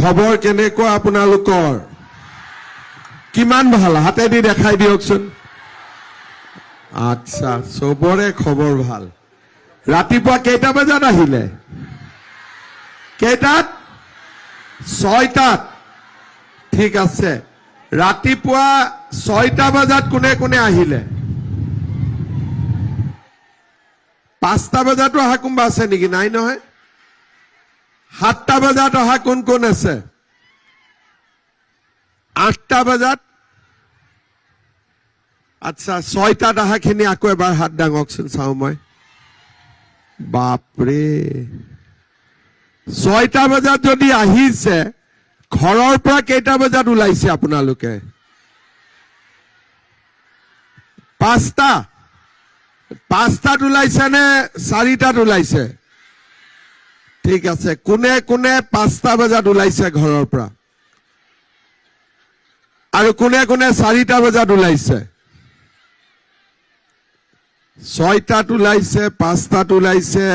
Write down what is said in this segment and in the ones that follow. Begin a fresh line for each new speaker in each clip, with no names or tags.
খবৰ কেনেকুৱা আপোনালোকৰ? কিমান ভাল? হাতেদি দেখাই দিয়কচোন। আচ্ছা, চবৰে খবৰ ভাল। ৰাতিপুৱা কেইটা বজাত আহিলে? কেইটাত? 6টাত। ঠিক আছে। ৰাতিপুৱা 6টা বজাত কোনে কোনে আহিলে? 5টা বজাতো অহা কোনোবা আছে নেকি? নাই নহয়। 7টা বজাত অহা কোন কোন আছে? 8টা বজাত? আচ্ছা, 6টাত অহাখিনি আকৌ এবাৰ হাত দাঙকচোন, চাওঁ মই। বাপৰে, 6টা বজাত যদি আহিছে, ঘৰৰ পৰা কেইটা বজাত ওলাইছে আপোনালোকে? 5টা? 5টাত ওলাইছে নে 4টাত ওলাইছে? ঠিক আছে। কোনে কোনে 5টা বজাত ওলাইছে ঘৰৰ পৰা? আৰু কোনে কোনে 4টা বজাত ওলাইছে? 6টাত ওলাইছে, 5টাত ওলাইছে।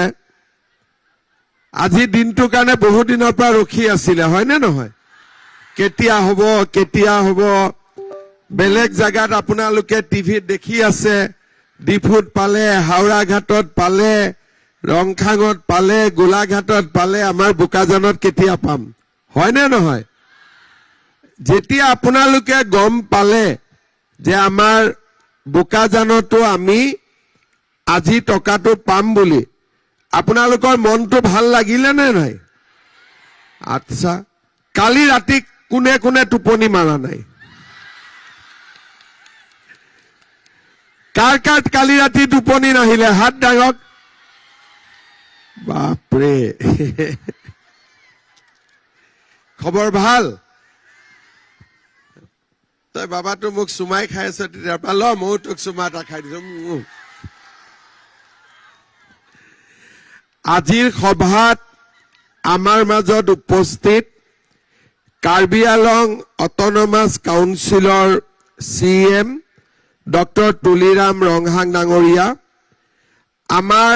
আজি দিনটোৰ কাৰণে বহুত দিনৰ পৰা ৰখি আছিলে, হয়নে নহয়? কেতিয়া হ'ব, কেতিয়া হ'ব? বেলেগ জেগাত আপোনালোকে টিভিত দেখি আছে, ডিফুত পালে, হাওৰাঘাটত পালে, ৰংখাঙত পালে, গোলাঘাটত পালে, আমাৰ বোকাজানত কেতিয়া পাম, হয়নে নহয়? যেতিয়া আপোনালোকে গম পালে যে আমাৰ বোকাজানতো আমি আজি টকাটো পাম বুলি, আপোনালোকৰ মনটো ভাল লাগিলে নে নাই? আচ্ছা, কালি ৰাতি কোনে কোনে টোপনি মাৰা নাই? কাৰ কাৰ কালি ৰাতি টোপনি নাহিলে? হাত ডাঙক। বাপৰে, খবৰ ভাল? তই বাবাটো মোক চুমাই খাই আছ তেতিয়াৰ পৰা, ল ময়ো তোক চুমা এটা খাই দিছো। আজিৰ সভাত আমাৰ মাজত উপস্থিত কাৰ্বি আলং অট'নমাছ কাউন্সিলৰ CM doctor Tuliram Ronghang ডাঙৰীয়া, আমাৰ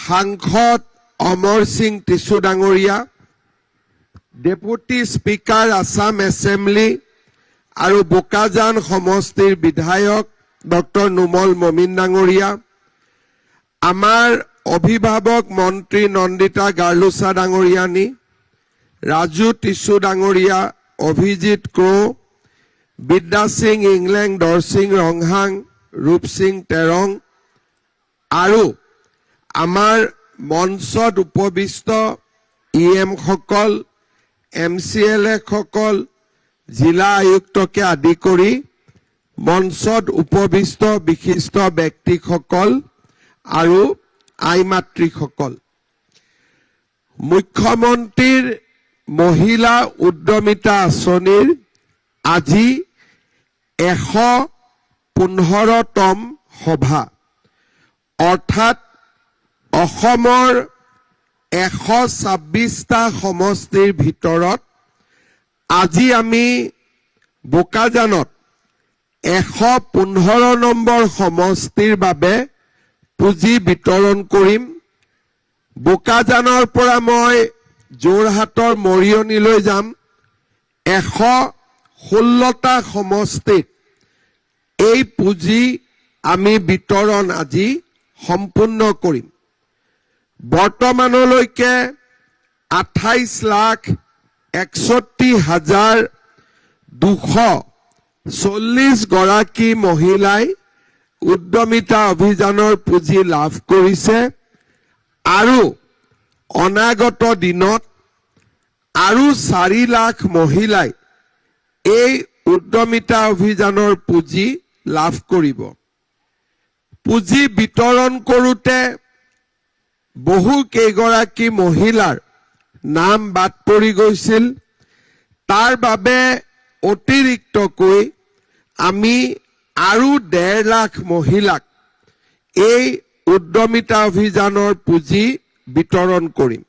সাংসদ অমৰ সিং টিছু ডাঙৰীয়া, ডেপুটি স্পীকাৰ আছাম এছেম্বলি আৰু বোকাজান সমষ্টিৰ বিধায়ক ডক্টৰ নোমল মমিন ডাঙৰীয়া, আমাৰ অভিভাৱক মন্ত্ৰী নন্দিতা গাৰ্লোচা ডাঙৰীয়ানী, ৰাজু টিছু ডাঙৰীয়া, অভিজিত ক্ৰ', বিদ্যা সিং ইংলেং, দৰসিং ৰংহাং, ৰূপসিং তেৰং আৰু আমাৰ মঞ্চত উপবিষ্ট ই এমসকল, এম চি এল এসকল, জিলা আয়ুক্তকে আদি কৰি মঞ্চত উপবিষ্ট বিশিষ্ট ব্যক্তিসকল আৰু আই মাতৃসকল, মুখ্যমন্ত্ৰীৰ মহিলা উদ্যমিতা আঁচনিৰ আজি 115তম সভা, অৰ্থাৎ অসমৰ 126টা সমষ্টিৰ ভিতৰত আজি আমি বোকাজানত 115 নম্বৰ সমষ্টিৰ বাবে পুঁজি বিতৰণ কৰিম। বোকাজানৰ পৰা মই যোৰহাটৰ মৰিয়নিলৈ যাম। 116টা সমষ্টিত এই পুঁজি আমি বিতৰণ আজি সম্পূৰ্ণ কৰিম। বৰ্তমানলৈকে 28,61,240 গৰাকী মহিলাই উদ্যমিতা অভিযানৰ পুঁজি লাভ কৰিছে আৰু অনাগত দিনত আৰু 4 লাখ মহিলাই এই উদ্যমিতা অভিযানৰ পুঁজি লাভ কৰিব। পুঁজি বিতৰণ কৰোঁতে বহু কেইগৰাকী মহিলাৰ নাম বাদ পৰি গৈছিল, তাৰ বাবে অতিৰিক্তকৈ আমি আৰু 1.5 লাখ মহিলাক এই উদ্যমিতা অভিযানৰ পুঁজি বিতৰণ কৰিম।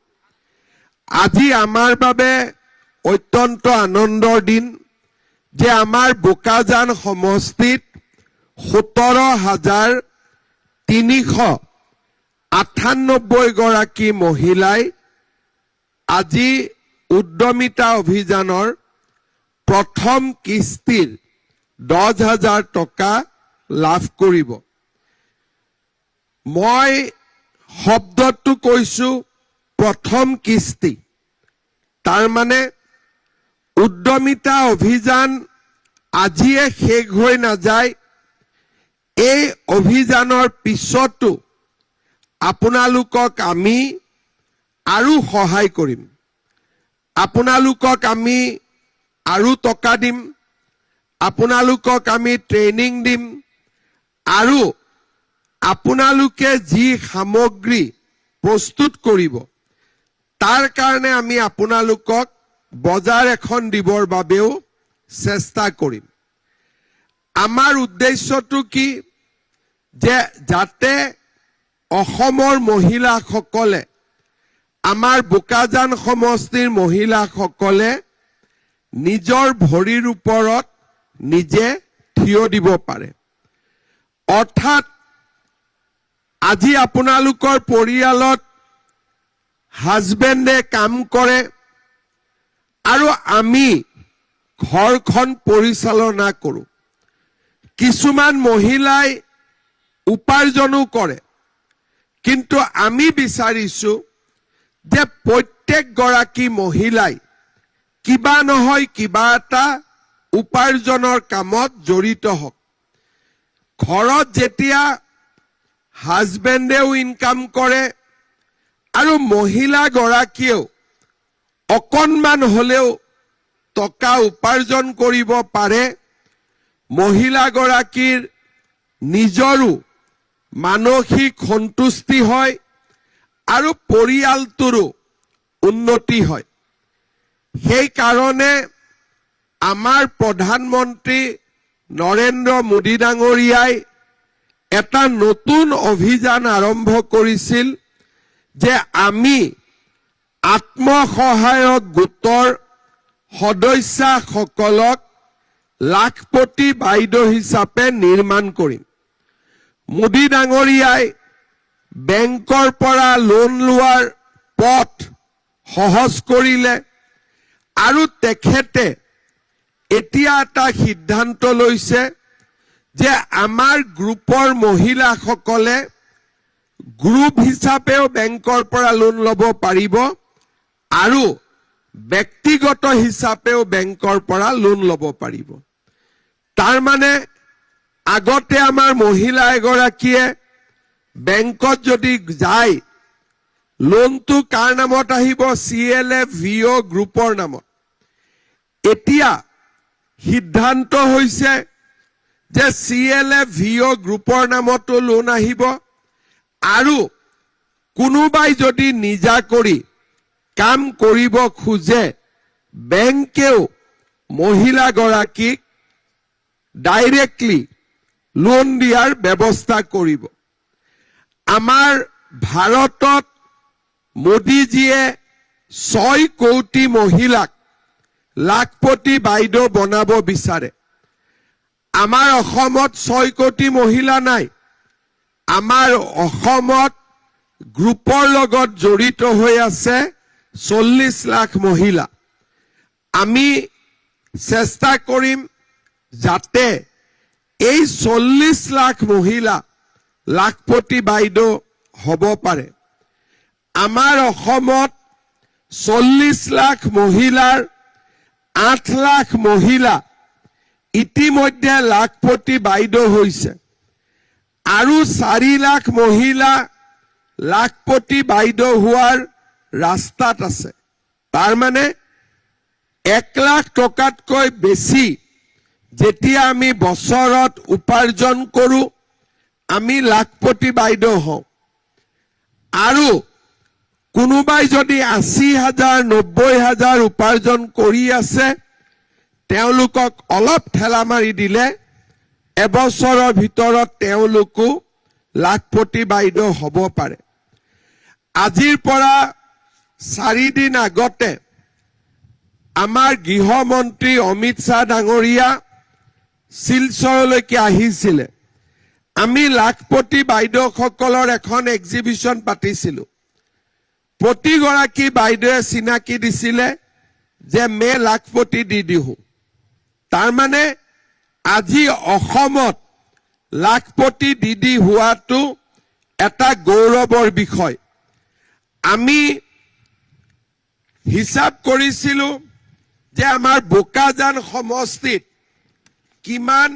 আজি আমাৰ বাবে অত্যন্ত আনন্দৰ দিন যে আমাৰ বোকাজান সমষ্টিত 17,398 গৰাকী মহিলাই আজি উদ্যমিতা অভিযানৰ প্ৰথম কিস্তিৰ 10,000 টকা লাভ কৰিব। মই শব্দটো কৈছো প্ৰথম কিস্তি। তাৰমানে উদ্যমিতা অভিযান আজিয়ে শেষ হৈ নাযায়। এই অভিযানৰ পিছতো আপোনালোকক আমি আৰু সহায় কৰিম, আপোনালোকক আমি আৰু টকা দিম, আপোনালোকক আমি ট্ৰেইনিং দিম আৰু আপোনালোকে যি সামগ্ৰী প্ৰস্তুত কৰিব, তাৰ কাৰণে আমি আপোনালোকক বজাৰ এখন দিবৰ বাবেও চেষ্টা কৰিম। আমাৰ উদ্দেশ্যটো কি যে যাতে অসমৰ মহিলাসকলে, আমাৰ বোকাজান সমষ্টিৰ মহিলাসকলে নিজৰ ভৰিৰ ওপৰত নিজে থিয় দিব পাৰে। অৰ্থাৎ আজি আপোনালোকৰ পৰিয়ালত হাজবেণ্ডে কাম কৰে আৰু আমি ঘৰখন পৰিচালনা কৰোঁ। কিছুমান মহিলাই উপাৰ্জনো কৰে। কিন্তু আমি বিচাৰিছো যে প্ৰত্যেকগৰাকী মহিলাই কিবা নহয় কিবা এটা উপাৰ্জনৰ কামত জড়িত হওক। ঘৰত যেতিয়া হাজবেণ্ডেও ইনকাম কৰে আৰু মহিলাগৰাকীয়েও অকণমান হলেও টকা উপাৰ্জন কৰিব পাৰে, মহিলাগৰাকীৰ নিজৰো মানসিক সন্তুষ্টি হয় আৰু পৰিয়ালটোৰো উন্নতি হয়। সেইকাৰণে আমাৰ প্ৰধানমন্ত্ৰী নৰেন্দ্ৰ মোদী ডাঙৰীয়াই এটা নতুন অভিযান আৰম্ভ কৰিছিল যে আমি আত্মসহায়ক গোটৰ সদস্যাসকলক লাখপতি বাইদেউ হিচাপে নিৰ্মাণ কৰিম। মোদী ডাঙৰীয়াই বেংকৰ পৰা লোন লোৱাৰ পথ সহজ কৰিলে আৰু তেখেতে এতিয়া এটা সিদ্ধান্ত লৈছে যে আমাৰ গ্ৰুপৰ মহিলাসকলে গ্ৰুপ হিচাপেও বেংকৰ পৰা লোন ল'ব পাৰিব আৰু ব্যক্তিগত হিচাপেও বেংকৰ পৰা লোন ল'ব পাৰিব। তাৰমানে আগতে আমাৰ মহিলা এগৰাকীয়ে বেংকত যদি যায়, লোনটো কাৰ নামত আহিব? চি এল এফ, ভি অ' গ্ৰুপৰ নামত। এতিয়া সিদ্ধান্ত হৈছে যে চি এল এফ, ভি অ' গ্ৰুপৰ নামতো লোন আহিব আৰু কোনোবাই যদি নিজা কৰি কাম কৰিব খোজে, বেংকেও মহিলাগৰাকীক ডাইৰেক্টলি লোন দিয়াৰ ব্যৱস্থা কৰিব। আমাৰ ভাৰতত মোদীজীয়ে 6 কোটি মহিলাক লাখপতি বাইদেউ বনাব বিচাৰে। আমাৰ অসমত 6 কোটি মহিলা নাই। আমাৰ অসমত গ্ৰুপৰ লগত জড়িত হৈ আছে 40 লাখ মহিলা। আমি চেষ্টা কৰিম যাতে এই 40 লাখ মহিলা লাখপতি বাইদেউ হ'ব পাৰে। আমাৰ অসমত 40 লাখ মহিলাৰ 8 লাখ মহিলা ইতিমধ্যে লাখপতি বাইদেউ হৈছে আৰু 4 লাখ মহিলা লাখপতি বাইদেউ হোৱাৰ ৰাস্তাত আছে। তাৰমানে 1 লাখ টকাতকৈ বেছি যেতিয়া আমি বছৰত উপাৰ্জন কৰোঁ, আমি লাখপতি বাইদেউ হওঁ। আৰু কোনোবাই যদি 80 হাজাৰ, 90 হাজাৰ উপাৰ্জন কৰি আছে, তেওঁলোকক অলপ ঠেলা মাৰি দিলে এবছৰৰ ভিতৰত তেওঁলোকো লাখপতি বাইদেউ হ'ব পাৰে। আজিৰ পৰা 4 দিন আগতে আমাৰ গৃহমন্ত্ৰী অমিত শ্বাহ ডাঙৰীয়া শিলচৰলৈকে আহিছিলে। আমি লাখপতি বাইদেউসকলৰ এখন এক্সিবিশ্যন পাতিছিলো। প্ৰতিগৰাকী বাইদেৱে চিনাকি দিছিলে। যে मैं लाखपति दीदी हूँ। তাৰমানে আজি অসমত লাখপতি দিদি হোৱাটো এটা গৌৰৱৰ বিষয়। আমি হিচাপ কৰিছিলো যে আমাৰ বোকাজান সমষ্টিত কিমান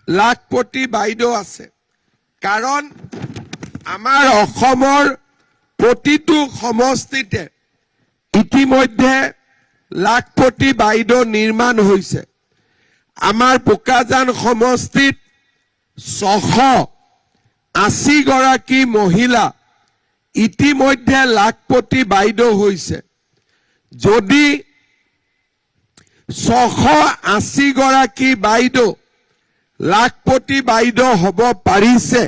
লাখপতি বাইদেউ আছে, কাৰণ আমাৰ অসমৰ প্ৰতিটো সমষ্টিতে ইতিমধ্যে লাখপতি বাইদেউ নিৰ্মাণ হৈছে। আমাৰ বোকাজান সমষ্টিত 680 গৰাকী মহিলা ইতিমধ্যে লাখপতি বাইদেউ হৈছে। যদি 680 গৰাকী বাইদেউ লাখপতি বাইদেউ হ'ব পাৰিছে,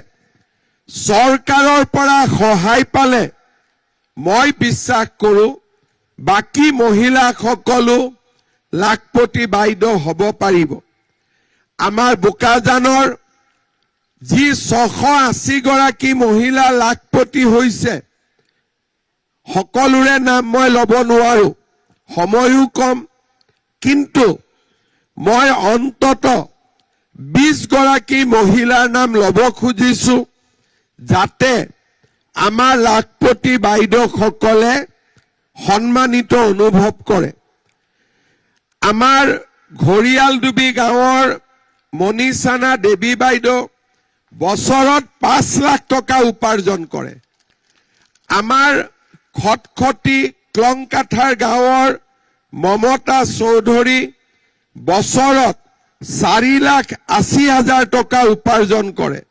চৰকাৰৰ পৰা সহায় পালে মই বিশ্বাস কৰোঁ বাকী মহিলাসকলো লাখপতি বাইদেউ হ'ব পাৰিব। আমাৰ বোকাজানৰ যি 680 গৰাকী মহিলা লাখপতি হৈছে, সকলোৰে নাম মই ল'ব নোৱাৰো, সময়ো কম, কিন্তু মই অন্তত 20 গৰাকী মহিলাৰ নাম ল'ব খুজিছো, যাতে আমাৰ লাখপতি বাইদেউসকলে সন্মানিত অনুভৱ কৰে। আমাৰ ঘৰিয়ালডুবি গাঁৱৰ মণিচানা দেৱী বাইদেউ বছৰত 5 লাখ টকা উপাৰ্জন কৰে। আমাৰ খটখটি ক্লংকাথাৰ গাঁৱৰ মমতা চৌধুৰী বছৰত 4,80,000 টকা উপাৰ্জন কৰে।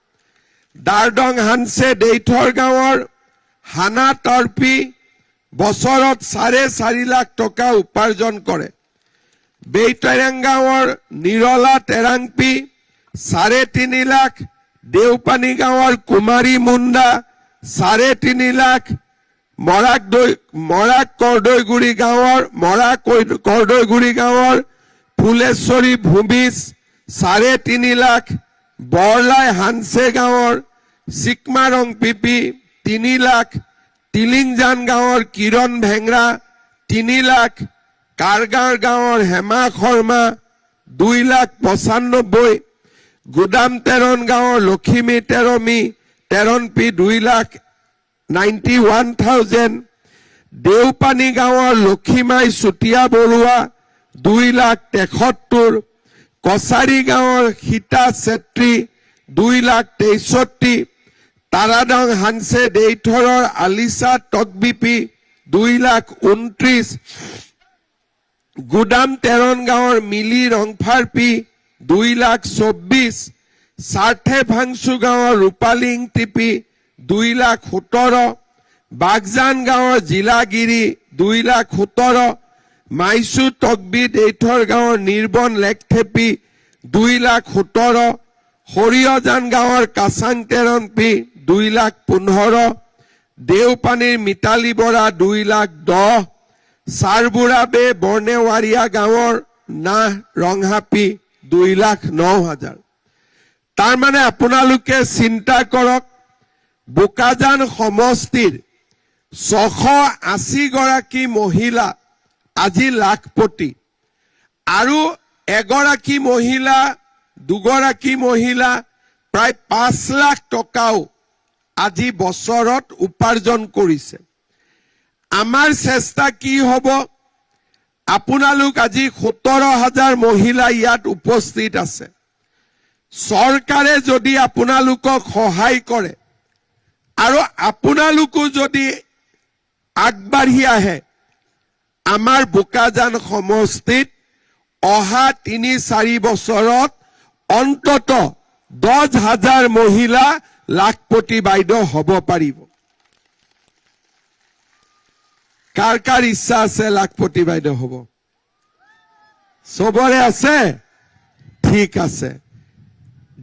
দাৰদং হানছে দেইথৰ গাঁৱৰ হানা তৰ্পি বছৰত 4.5 লাখ টকা উপাৰ্জন কৰে। বেইটেৰেং গাঁৱৰ নিৰলা টেৰাংপি 3.5 লাখ, দেওপানী গাঁৱৰ কুমাৰী মুণ্ডা 3.5 লাখ, মৰাক দৈ মৰাক কৰ্দৈগুৰি গাঁৱৰ মৰা কৰ্দৈগুৰি গাঁৱৰ ফুলেশ্বৰী ভূমিজ 3.5 লাখ, বৰলাই হানছে গাঁৱৰ চিকমাৰং পিপি 3 লাখ, টিলিংজান গাঁৱৰ কিৰণ ভেংৰা 3 লাখ, কাৰগাঁও গাঁৱৰ হেমা শৰ্মা 2,95 লাখ, গুদাম তেৰণ গাঁৱৰ লখিমী তেৰমী তেৰণপি 2,91,000, দেওপানী গাঁৱৰ লক্ষীমাই চুতীয়া বৰুৱা 2,73 লাখ, কছাৰী গাঁৱৰ সীতা চেত্ৰী 2,63 লাখ, তাৰাদং হানছে দেইথৰৰ আলিচা টকবিপি 2,29 লাখ, গুদাম তেৰণ গাঁৱৰ মিলি ৰংফাৰপি 2,24 লাখ, চাৰ্থে ভাংচু গাঁৱৰ ৰূপালী টিপি 2,17 লাখ, বাগজান গাঁৱৰ জিলাগিৰি 2,17 লাখ, মাইচু টকবি দেইথৰ গাঁৱৰ নিৰ্বন লেকথেপি 2,17 লাখ, সৰিয়হজান গাঁৱৰ কাচাং তেৰণপি 2,15 লাখ, দেওপানীৰ মিতালী বৰা 2,10 লাখ, চাৰবুৰা বে বৰ্ণেৱাৰীয়া গাঁৱৰ নাহ ৰংহাপি 2,09 লাখ। তাৰমানে আপোনালোকে চিন্তা কৰক, বোকাজান সমষ্টিৰ 680 গৰাকী মহিলা আজি লাখপতি আৰু এগৰাকী মহিলা, দুগৰাকী মহিলা প্ৰায় 5 লাখ টকাও আজি বছৰত উপাৰ্জন কৰিছে। আমাৰ চেষ্টা কি হ'ব? আপোনালোক আজি 17 হাজাৰ মহিলা ইয়াত উপস্থিত আছে। চৰকাৰে যদি আপোনালোকক সহায় কৰে আৰু আপোনালোকো যদি আগবাঢ়ি আহে, আমাৰ বোকাজান সমষ্টিত অহা 3-4 বছৰত অন্তত 10 হাজাৰ মহিলা লাখপতি বাইদেউ হ'ব পাৰিব। কাৰ কাৰ ইচ্ছা আছে লাখপতি বাইদেউ হ'ব? চবৰে আছে? ঠিক আছে।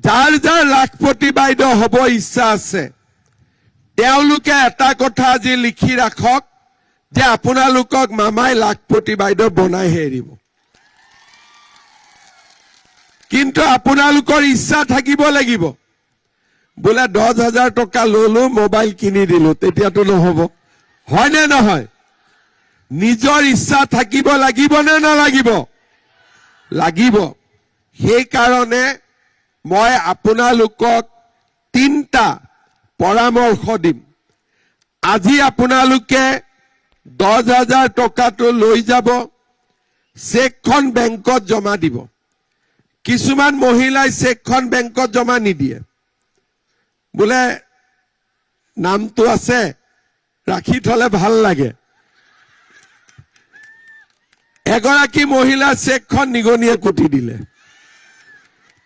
যাৰ যাৰ লাখপতি বাইদেউ হ'ব ইচ্ছা আছে, তেওঁলোকে এটা কথা আজি লিখি ৰাখক যে আপোনালোকক মামাই লাখপতি বাইদেউ বনাইহে এৰিব। কিন্তু আপোনালোকৰ ইচ্ছা থাকিব লাগিব। বোলে 10 হাজাৰ টকা ললো, মোবাইল কিনি দিলো, তেতিয়াতো নহ'ব, হয়নে নহয়? নিজৰ ইচ্ছা থাকিব লাগিব নে নালাগিব? লাগিব। সেইকাৰণে মই আপোনালোকক তিনিটা পৰামৰ্শ দিম। আজি আপোনালোকে 10,000 টকাটো লৈ যাব, চেকখন বেংকত জমা দিব। কিছুমান মহিলাই চেকখন বেংকত জমা নিদিয়ে, বোলে নামটো আছে, ৰাখি থলে ভাল লাগে। এগৰাকী মহিলা চেকখন নিগনিয়ে কুটি দিলে।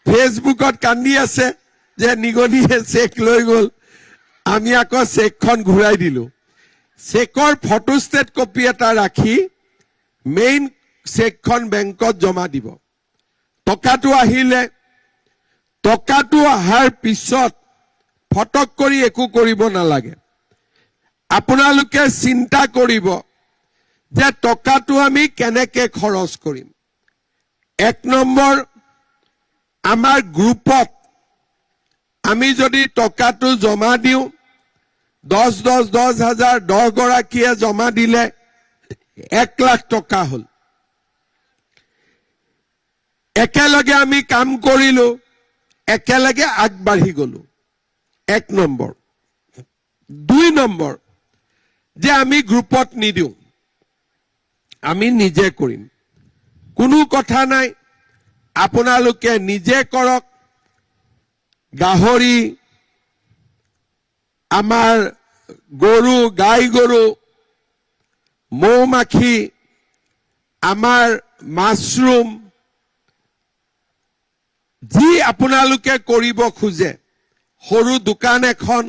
ফেচবুকত কান্দি আছে যে নিগনিয়ে চেক লৈ গ'ল। আমি আকৌ চেকখন ঘূৰাই দিলো। চেকৰ ফটোষ্টেট কপি এটা ৰাখি মেইন চেকখন বেংকত জমা দিব। টকাটো আহিলে, টকাটো অহাৰ পিছত ফটক কৰি একো কৰিব নালাগে। আপোনালোকে চিন্তা কৰিব যে টকাটো আমি কেনেকে খৰচ কৰিম। এক নম্বৰ, আমাৰ গ্ৰুপত আমি যদি টকাটো জমা দিওঁ, 10 10 10 হাজাৰ, 10 গৰাকীয়ে জমা দিলে 1 লাখ টকা হ'ল। একেলগে আমি কাম কৰিলো, একেলগে আগবাঢ়ি গলো। এক নম্বৰ। দুই নম্বৰ যে আমি গ্ৰুপত নিদিওঁ, আমি নিজে কৰিম। কোনো কথা নাই, আপোনালোকে নিজে কৰক। গাহৰি, আমাৰ গৰু, গাই গৰু, মৌ মাখি, আমাৰ মাছৰুম, যি আপোনালোকে কৰিব খোজে, সৰু দোকান এখন,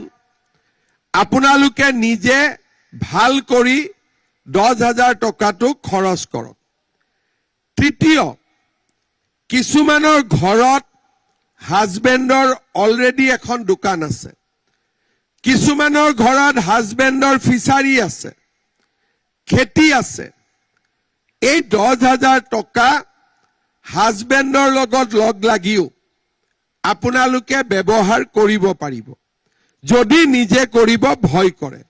আপোনালোকে নিজে ভাল কৰি 10,000 টকাটো খৰচ কৰক। তৃতীয়, কিছুমানৰ ঘৰত হাজবেণ্ডৰ অলৰেডি এখন দোকান আছে, কিছুমানৰ ঘৰত হাজবেণ্ডৰ ফিচাৰী আছে, খেতি আছে। এই 10,000 টকা হাজবেণ্ডৰ লগত লগ লাগিও আপোনালোকে ব্যৱহাৰ কৰিব পাৰিব, যদি নিজে কৰিব ভয় কৰে।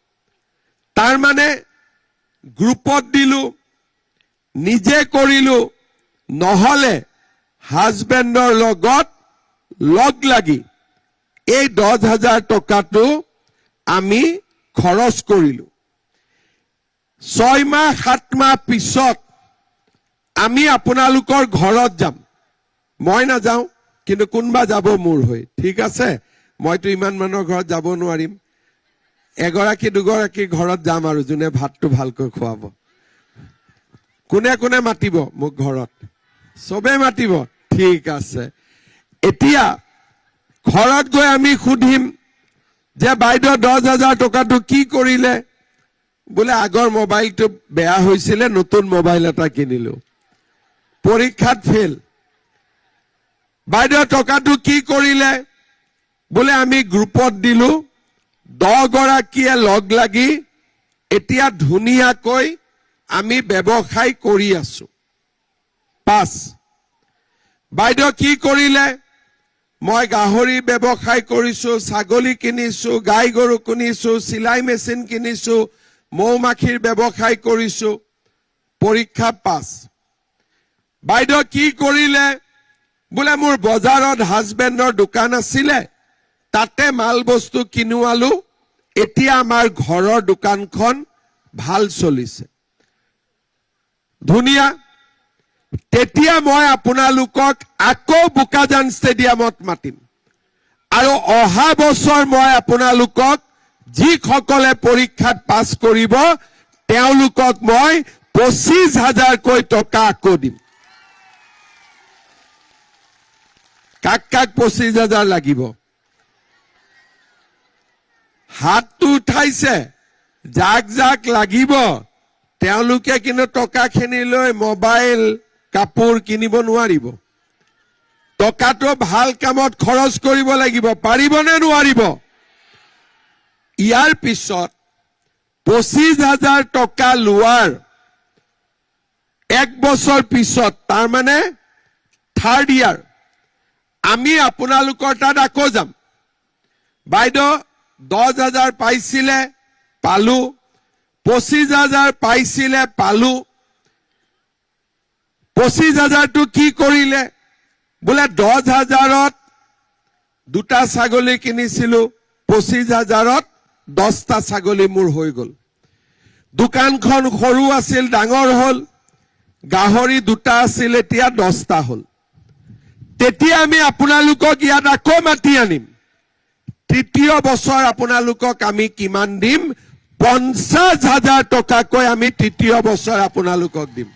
তাৰমানে গ্ৰুপত দিলো, নিজে কৰিলো, নহলে হাজবেণ্ডৰ লগত লগ লাগি এই 10,000 টকাটো আমি খৰচ কৰিলো। 6 মাহ 7 মাহ পিছত আমি আপোনালোকৰ ঘৰত যাম। মই নাযাওঁ, কিন্তু কোনোবা যাব মোৰ হৈ, ঠিক আছে? মইতো ইমান মানুহৰ ঘৰত যাব নোৱাৰিম। এগৰাকী দুগৰাকী ঘৰত যাম আৰু যোনে ভাতটো ভালকৈ খুৱাব। কোনে কোনে মাতিব মোক ঘৰত? চবে মাতিব, ঠিক আছে। এতিয়া ঘৰত গৈ আমি সুধিম যে বাইদেউ, 10,000 টকাটো কি কৰিলে? বোলে আগৰ মোবাইলটো বেয়া হৈছিলে, নতুন মোবাইল এটা কিনিলো। পৰীক্ষাত ফেইল। বাইদেউ, টকাটো কি কৰিলে? বোলে আমি গ্ৰুপত দিলো, 10 গৰাকীয়ে লগ লাগি এতিয়া ধুনীয়াকৈ আমি ব্যৱসায় কৰি আছো। পাঁচ, বাইদেউ কি কৰিলে? মই গাহৰি ব্যৱসায় কৰিছো, ছাগলী কিনিছো, গাই গৰু কিনিছো, চিলাই মেচিন কিনিছো, মৌ মাখিৰ ব্যৱসায় কৰিছো। পৰীক্ষা পাছ। বাইদেউ কি কৰিলে? বোলে মোৰ বজাৰত হাজবেণ্ডৰ দোকান আছিলে, তাতে মাল বস্তু কিনোৱালো, এতিয়া আমাৰ ঘৰৰ দোকানখন ভাল চলিছে। ধুনীয়া। তেতিয়া মই আপোনালোকক আকৌ বোকাজান ষ্টেডিয়ামত মাতিম আৰু অহা বছৰ মই আপোনালোকক, যিসকলে পৰীক্ষাত পাছ কৰিব, তেওঁলোকক মই 25 হাজাৰকৈ টকা আকৌ দিম। কাক কাক 25 হাজাৰ লাগিব? হাতটো উঠাইছে। যাক যাক লাগিব, তেওঁলোকে কিন্তু টকাখিনি লৈ মোবাইল, কাপোৰ কিনিব নোৱাৰিব। টকাটো ভাল কামত খৰচ কৰিব লাগিব। পাৰিবনে নোৱাৰিব? ইয়াৰ পিছত 25 হাজাৰ টকা লোৱাৰ এক বছৰ পিছত, তাৰমানে থাৰ্ড ইয়াৰ, আমি আপোনালোকৰ তাত আকৌ যাম। বাইদেউ, 10,000 পাইছিলে, পালো। 25,000 পাইছিলে, পালো। 25,000টো কি কৰিলে? বোলে 10,000ত দুটা ছাগলী কিনিছিলো, 25,000ত 10টা ছাগলী মোৰ হৈ গ'ল। দোকানখন সৰু আছিল, ডাঙৰ হ'ল। গাহৰি দুটা আছিল, এতিয়া 10টা হ'ল। তেতিয়া আমি আপোনালোকক ইয়াত আকৌ মাতি আনিম। তৃতীয় বছৰ আপোনালোকক আমি কিমান দিম? 50,000 টকাকৈ আমি তৃতীয় বছৰ আপোনালোকক দিম।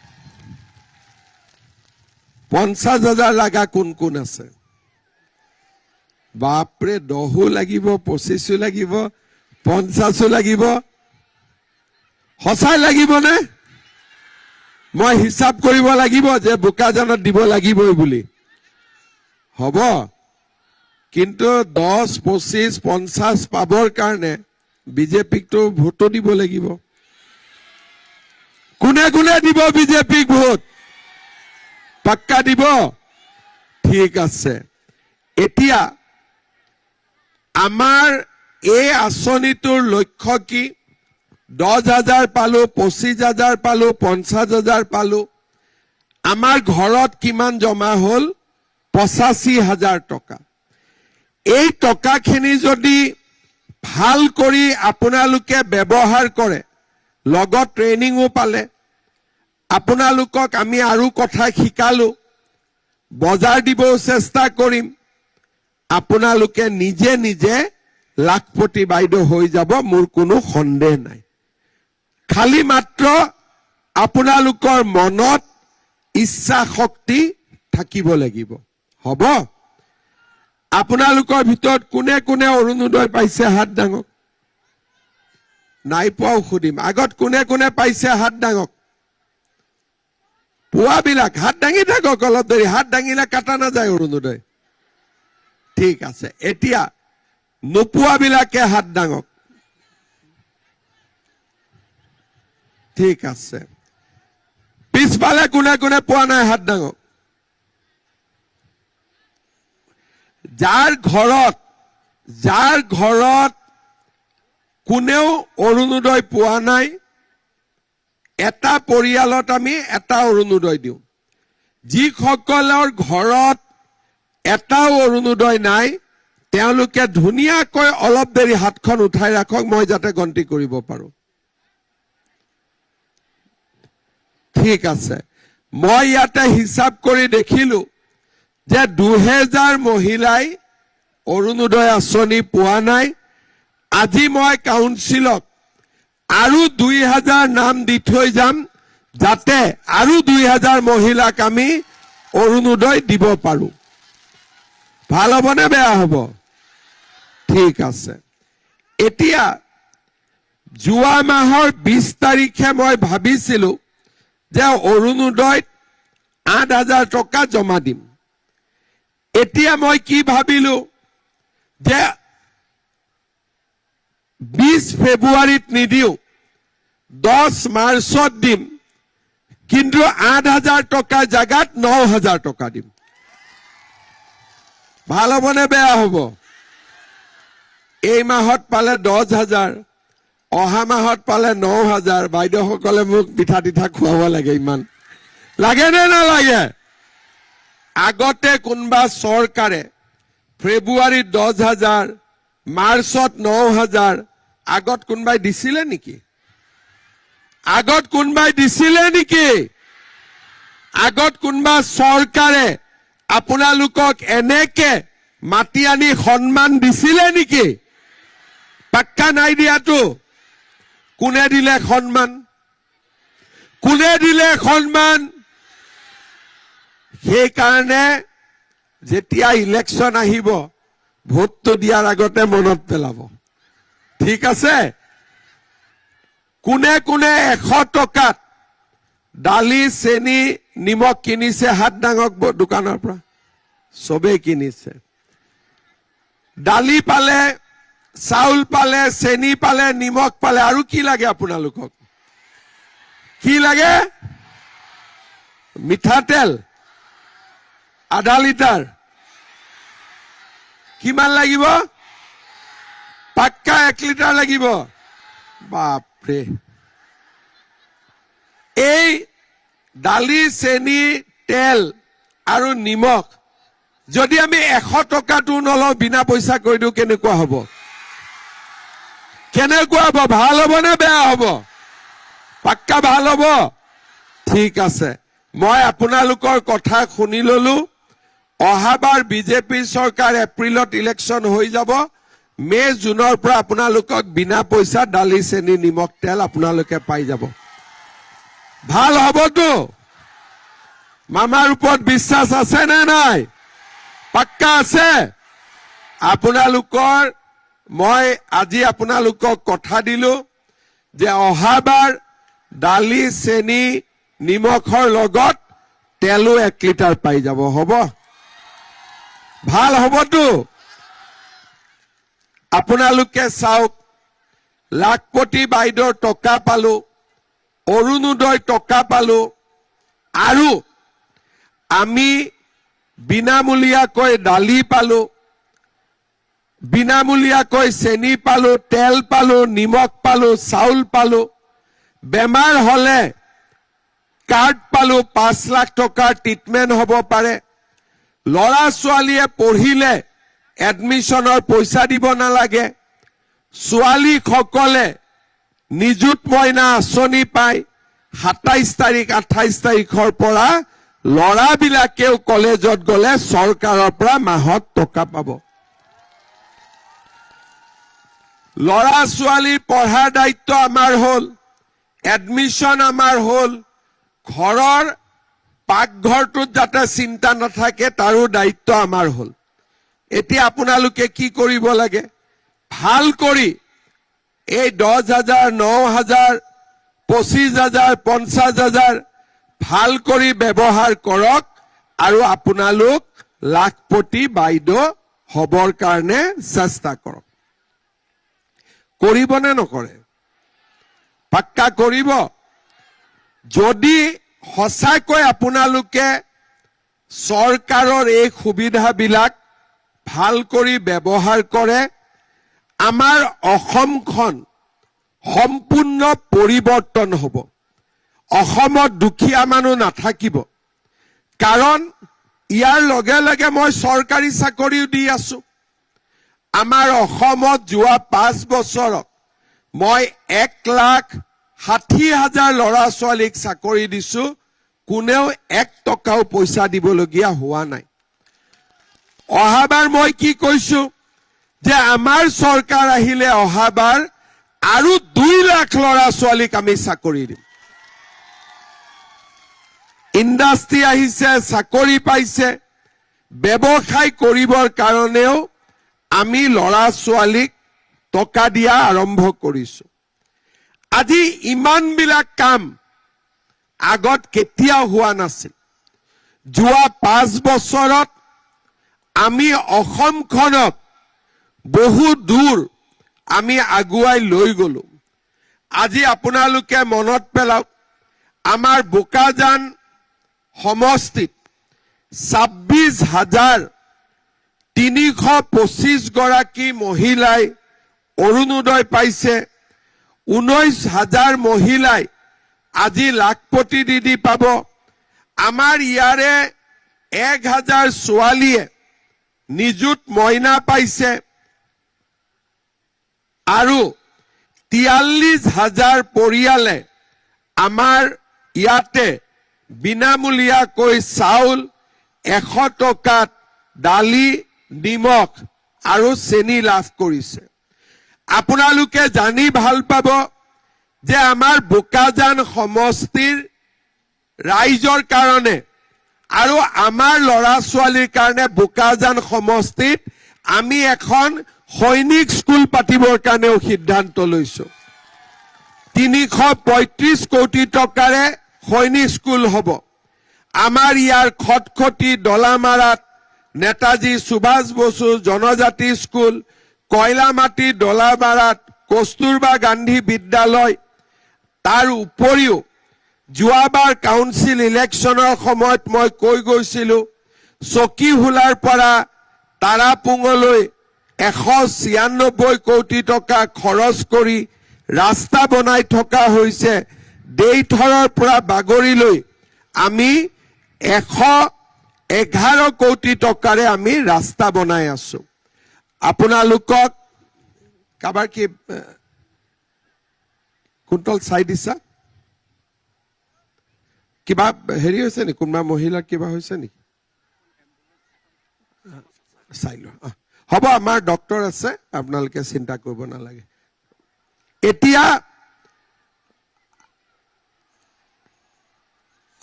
50,000 লগা কোন কোন আছে? বাপৰে, 10ও লাগিব, 25ও লাগিব, 50ও লাগিব। সঁচাই লাগিবনে? মই হিচাপ কৰিব লাগিব যে বোকাজানত দিব লাগিবই বুলি হ'ব। কিন্তু 10, 25, 50 পাবৰ কাৰণে বিজেপিকতো ভোটো দিব লাগিব। কোনে কোনে দিব বিজেপিক ভোট? পাক্কা দিব? ঠিক আছে। এতিয়া আমাৰ এই আঁচনিটোৰ লক্ষ্য কি? 10,000 পালো, 25,000 পালো, 50,000 পালো। আমাৰ ঘৰত কিমান জমা হ'ল? 85,000 টকা। এই টকাখিনি যদি ভাল কৰি আপোনালোকে ব্যৱহাৰ কৰে, লগত ট্ৰেইনিঙো পালে, আপোনালোকক আমি আৰু কথা শিকালো, বজাৰ দিবও চেষ্টা কৰিম, আপোনালোকে নিজে নিজে লাখপতি বাইদেউ হৈ যাব, মোৰ কোনো সন্দেহ নাই। খালি মাত্ৰ আপোনালোকৰ মনত ইচ্ছা শক্তি থাকিব লাগিব। হ'ব? আপোনালোকৰ ভিতৰত কোনে কোনে অৰুণোদয় পাইছে হাত ডাঙক। নাই পোৱাও সুধিম। আগত কোনে কোনে পাইছে হাত ডাঙক। পোৱাবিলাক হাত দাঙি থাকক অলপ দেৰি। হাত দাঙিলে কাটা নাযায় অৰুণোদয়। ঠিক আছে। এতিয়া নোপোৱাবিলাকে হাত ডাঙক। ঠিক আছে। পিছফালে কোনে কোনে পোৱা নাই হাত ডাঙক। যাৰ ঘৰত কোনেও অৰুণোদয় পোৱা নাই, এটা পৰিয়ালত আমি এটা অৰুণোদয় দিওঁ। যিসকলৰ ঘৰত এটাও অৰুণোদয় নাই, তেওঁলোকে ধুনীয়াকৈ অলপ দেৰি হাতখন উঠাই ৰাখক, মই যাতে গন্তি কৰিব পাৰো। ঠিক আছে। মই ইয়াতে হিচাপ কৰি দেখিলো যে 2000 মহিলাই অৰুণোদয় আঁচনি পোৱা নাই। আজি মই কাউন্সিলক আৰু 2000 নাম দি থৈ যাম, যাতে আৰু 2000 মহিলাক আমি অৰুণোদয় দিব পাৰো। ভাল হ'ব নে বেয়া হ'ব? ঠিক আছে। এতিয়া যোৱা মাহৰ 20 তাৰিখে মই ভাবিছিলো যে অৰুণোদয়ত 8000 টকা জমা দিম। এতিয়া মই কি ভাবিলো যে 20 ফেব্ৰুৱাৰীত নিদিওঁ, 10 মাৰ্চত দিম, কিন্তু 8000 টকাৰ জাগাত 9000 টকা দিম। ভাল হ'ব নে বেয়া হ'ব? এই মাহত পালে 10,000, অহা মাহত পালে 9000। বাইদেউসকলে মোক পিঠা তিঠা খুৱাব লাগে, ইমান লাগে নে নালাগে? আগতে কোনোবা চৰকাৰে ফেব্ৰুৱাৰীত 10,000, মাৰ্চত 9000 আগত কোনোবাই দিছিলে নেকি? আগত কোনোবাই দিছিলে নেকি? আগত কোনোবা চৰকাৰে আপোনালোকক এনেকে মাতি আনি সন্মান দিছিলে নেকি? পাক্কা নাই দিয়াতো। কোনে দিলে সন্মান? কোনে দিলে সন্মান? সেইকাৰণে যেতিয়া ইলেকশ্যন আহিব, ভোটটো দিয়াৰ আগতে মনত পেলাব। ঠিক আছে? কোনে কোনে 100 টকাত দালি, চেনি, নিমখ কিনিছে হাত ডাঙক। দোকানৰ পৰা চবেই কিনিছে। দালি পালে, চাউল পালে, চেনি পালে, নিমখ পালে, আৰু কি লাগে আপোনালোকক? কি লাগে? মিঠাতেল আধা লিটাৰ কিমান লাগিব? পাক্কা 1 লিটাৰ লাগিব। বাপৰে। এই দালি, চেনি, তেল আৰু নিমখ যদি আমি 100 টকাটো নলওঁ, বিনা পইচা কৰি দিওঁ, কেনেকুৱা হ'ব? কেনেকুৱা হ'ব? ভাল হ'ব নে বেয়া হ'ব? পাক্কা ভাল হ'ব। ঠিক আছে, মই আপোনালোকৰ কথা শুনি ললো। অহাবাৰ বিজেপি চৰকাৰ এপ্ৰিলত ইলেকশ্যন হৈ যাব। মে' জুনৰ পৰা আপোনালোকক বিনা পইচা দালি, চেনি, নিমখ, তেল আপোনালোকে পাই যাব। ভাল হ'বতো? মামাৰ ওপৰত বিশ্বাস আছে নে নাই? পাক্কা আছে। আপোনালোকৰ মই আজি আপোনালোকক কথা দিলো যে অহাবাৰ দালি, চেনি, নিমখৰ লগত তেলো 1 লিটাৰ পাই যাব। হ'ব, ভাল হ'বতো? আপোনালোকে চাওক, লাখপতি বাইদেউৰ টকা পালো, অৰুণোদয় টকা পালো আৰু আমি বিনামূলীয়াকৈ দালি পালো, বিনামূলীয়াকৈ চেনি পালো, তেল পালো, নিমখ পালো, চাউল পালো। বেমাৰ হলে কাৰ্ড পালো, 5 লাখ টকাৰ ট্ৰিটমেণ্ট হ'ব পাৰে। ল'ৰা ছোৱালীয়ে পঢ়িলে এডমিশ্যনৰ পইচা দিব নালাগে। ছোৱালীসকলে নিযুত মইনা আঁচনি পায়। 27 তাৰিখ, 28 তাৰিখৰ পৰা ল'ৰাবিলাকেও কলেজত গ'লে চৰকাৰৰ পৰা মাহত টকা পাব। ল'ৰা ছোৱালীৰ পঢ়াৰ দায়িত্ব আমাৰ হ'ল, এডমিশ্যন আমাৰ হ'ল, ঘৰৰ পাকঘৰটোত যাতে চিন্তা নাথাকে তাৰো দায়িত্ব আমাৰ হ'ল। এতিয়া আপোনালোকে কি কৰিব লাগে? ভাল কৰি এই 10,000, 9,000, 25,000, 50,000 ভাল কৰি ব্যৱহাৰ কৰক আৰু আপোনালোক লাখপতি বাইদেউ হবৰ কাৰণে চেষ্টা কৰক। কৰিবনে নকৰে? পাক্কা কৰিব। যদি সঁচাকৈ আপোনালোকে চৰকাৰৰ এই সুবিধাবিলাক ভাল কৰি ব্যৱহাৰ কৰে, আমাৰ অসমখন সম্পূৰ্ণ পৰিৱৰ্তন হ'ব। অসমত দুখীয়া মানুহ নাথাকিব। কাৰণ ইয়াৰ লগে লগে মই চৰকাৰী চাকৰিও দি আছো। আমাৰ অসমত যোৱা 5 বছৰত মই 1,60,000 ল'ৰা ছোৱালীক চাকৰি দিছো। কোনেও 1 টকাও পইচা দিবলগীয়া হোৱা নাই। অহাবাৰ মই কি কৈছো যে আমাৰ চৰকাৰ আহিলে অহাবাৰ আৰু 2 লাখ ল'ৰা ছোৱালীক আমি চাকৰি দিম। ইণ্ডাষ্ট্ৰী আহিছে, চাকৰি পাইছে, ব্যৱসায় কৰিবৰ কাৰণেও আমি ল'ৰা ছোৱালীক টকা দিয়া আৰম্ভ কৰিছো। আজি ইমানবিলাক কাম আগত কেতিয়াও হোৱা নাছিল। যোৱা 5 বছৰত আমি অসমখনক বহু দূৰ আমি আগুৱাই লৈ গলো। আজি আপোনালোকে মনত পেলাওক, আমাৰ বোকাজান সমষ্টিত 26,325 গৰাকী মহিলাই অৰুণোদয় পাইছে। 19,000 মহিলাই আজি লাখপতি দিদি পাব। আমাৰ ইয়াৰে 1,000 ছোৱালীয়ে নিযুত মইনা পাইছে আৰু 43,000 পৰিয়ালে আমাৰ ইয়াতে বিনামূলীয়াকৈ চাউল, 100 টকাত দালি, নিমখ আৰু চেনি লাভ কৰিছে। আপোনালোকে জানি ভাল পাব যে আমাৰ বোকাজান সমষ্টিৰ ৰাইজৰ কাৰণে আৰু আমাৰ ল'ৰা ছোৱালীৰ কাৰণে বোকাজান সমষ্টিত আমি এখন সৈনিক স্কুল পাতিবৰ কাৰণেও সিদ্ধান্ত লৈছো। 335 কোটি টকাৰে সৈনিক স্কুল হ'ব। আমাৰ ইয়াৰ খটখটি ডলামাৰাত নেতাজী সুভাষ বসু জনজাতি স্কুল, কয়লামাটি ডলামাৰাত কস্তুৰবা গান্ধী বিদ্যালয়, তাৰ উপৰিও যোৱাবাৰ কাউন্সিল ইলেকশ্যনৰ সময়ত মই কৈ গৈছিলো, চকীহোলাৰ পৰা তাৰাপুঙলৈ 196 কোটি টকা খৰচ কৰি ৰাস্তা বনাই থকা হৈছে। দেইথৰৰ পৰা বাগৰিলৈ আমি 111 কোটি টকাৰে আমি ৰাস্তা বনাই আছো। আপোনালোকক কাৰোবাৰ কি কুন্তল চাই দিছা, কিবা হেৰি হৈছে নেকি? কোনোবা মহিলাৰ কিবা হৈছে নেকি? চাই লোৱা। হ'ব, আমাৰ ডক্তৰ আছে, আপোনালোকে চিন্তা কৰিব নালাগে। এতিয়া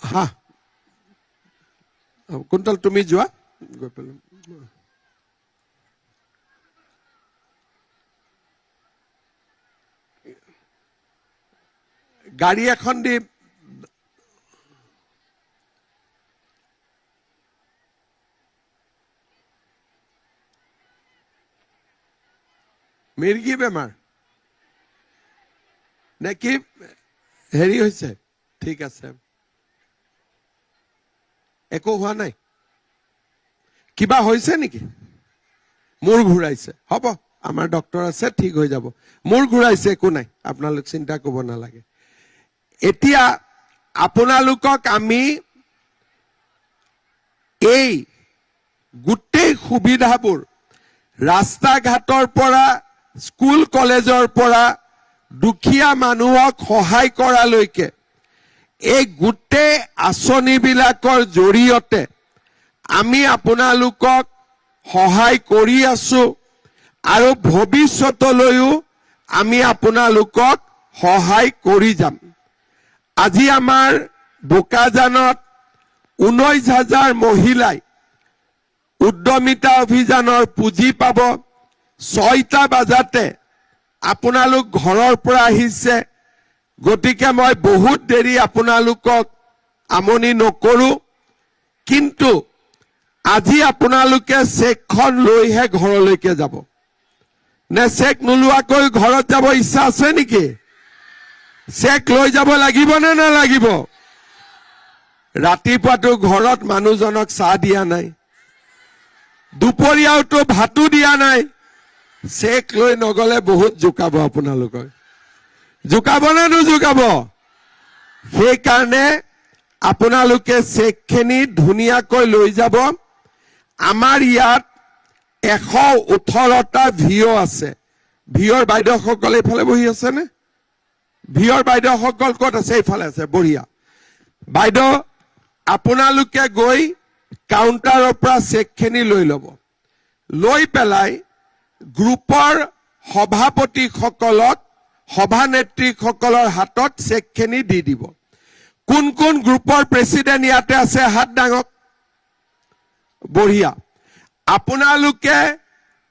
হা কুন্তল তুমি যোৱা, গৈ পেলাই গাড়ী এখন দি মিৰ্গী বেমাৰ নে কি হেৰি হৈছে? ঠিক আছে, একো হোৱা নাই। কিবা হৈছে নেকি? মূৰ ঘূৰাইছে। হ'ব, আমাৰ ডক্তৰ আছে, ঠিক হৈ যাব। মূৰ ঘূৰাইছে, একো নাই, আপোনালোক চিন্তা কৰিব নালাগে। এতিয়া আপোনালোকক আমি এই গোটেই সুবিধাবোৰ ৰাস্তা ঘাটৰ পৰা, স্কুল কলেজৰ পৰা দুখীয়া মানুহক সহায় কৰালৈকে এই গোটেই আঁচনিবিলাকৰ জৰিয়তে আমি আপোনালোকক সহায় কৰি আছো আৰু ভৱিষ্যতলৈও আমি আপোনালোকক সহায় কৰি যাম। আজি আমাৰ বোকাজানত 19,000 মহিলাই উদ্যমিতা অভিযানৰ পুঁজি পাব। 6টা বজাতে আপোনালোক ঘৰৰ পৰা আহিছে, গতিকে মই বহুত দেৰি আপোনালোকক আমনি নকৰো, কিন্তু আজি আপোনালোকে চেকখন লৈহে ঘৰলৈকে যাব নে? চেক নোলোৱাকৈ ঘৰত যাব ইচ্ছা আছে নেকি? চেক লৈ যাব লাগিব নে নালাগিব? ৰাতিপুৱাতো ঘৰত মানুহজনক চাহ দিয়া নাই, দুপৰীয়াওতো ভাতো দিয়া নাই। চেক লৈ নগলে বহুত জোকাব আপোনালোকক। জোকাব নে নোজোকাব? সেইকাৰণে আপোনালোকে চেকখিনি ধুনীয়াকৈ লৈ যাব। আমাৰ ইয়াত 118টা ভিঅ' আছে। ভিঅ'ৰ বাইদেউসকল এইফালে বহি আছেনে? ভিঅ'ৰ বাইদেউসকল ক'ত আছে? এইফালে আছে, বঢ়িয়া। বাইদেউ, আপোনালোকে গৈ কাউণ্টাৰৰ পৰা চেকখিনি লৈ ল'ব। লৈ পেলাই গ্ৰুপৰ সভাপতিসকলক, সভানেত্ৰীসকলৰ হাতত চেকখিনি দি দিব। কোন কোন গ্ৰুপৰ প্ৰেচিডেণ্ট ইয়াতে আছে হাত ডাঙক। বঢ়িয়া। আপোনালোকে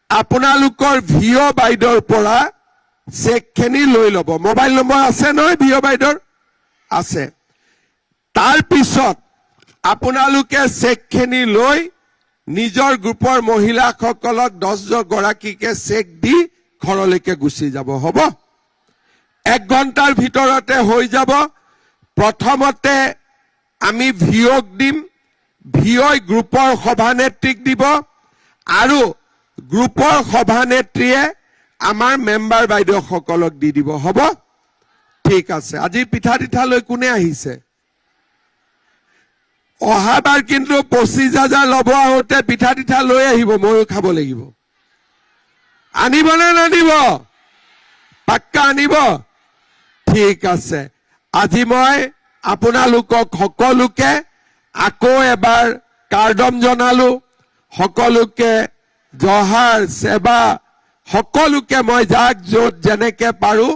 আপোনালোকৰ ভিঅ' বাইদেউৰ পৰা চেকখিনি লৈ ল'ব। মোবাইল নম্বৰ আছে নহয় ভিঅ' বাইদেউৰ? আছে। তাৰপিছত আপোনালোকে চেকখিনি লৈ নিজৰ গ্ৰুপৰ মহিলাসকলক 10 গৰাকীকে চেক দি ঘৰলৈকে গুচি যাব। হ'ব, 1 ঘণ্টাৰ ভিতৰতে হৈ যাব। প্ৰথমতে আমি ভিঅ'ক দিম, ভিঅ'ই গ্ৰুপৰ সভানেত্ৰীক দিব আৰু গ্ৰুপৰ সভানেত্ৰীয়ে আমাৰ মেম্বাৰ বাইদেউসকলক দি দিব। হ'ব, ঠিক আছে। আজি পিঠা তিঠা লৈ কোনে আহিছে? অহাবাৰ কিন্তু 25,000 ল'ব আহোঁতে পিঠা তিঠা লৈ আহিব, ময়ো খাব লাগিব। আনিব নে নানিব? পাক্কা আনিব? ঠিক আছে। আজি মই আপোনালোকক সকলোকে আকৌ এবাৰ কাৰ্ডম জনালো, সকলোকে জহাৰ সেৱা, সকলোকে মই যাক য'ত যেনেকে পাৰো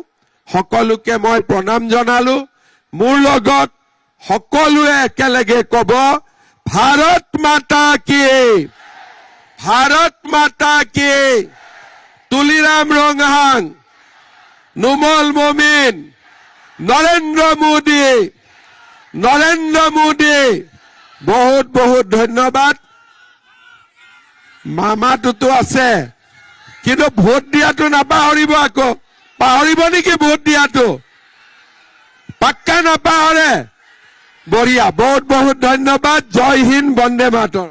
সকলোকে মই প্ৰণাম জনালো। মোৰ লগত সকলোৱে একেলগে কব, ভাৰত মাতা কি, ভাৰত মাতা কি। তুলিৰাম ৰংহাং, নুমল মমিন, নৰেন্দ্ৰ মোদী, নৰেন্দ্ৰ মোদী। বহুত বহুত ধন্যবাদ। মামাটোতো আছে, কিন্তু ভোট দিয়াটো নাপাহৰিব আকৌ। পাহৰিব নেকি ভোট দিয়াটো? পাক্কা নাপাহৰে। বঢ়িয়া, বহুত বহুত ধন্যবাদ। জয় হিন্দ, বন্দে মাতৰম।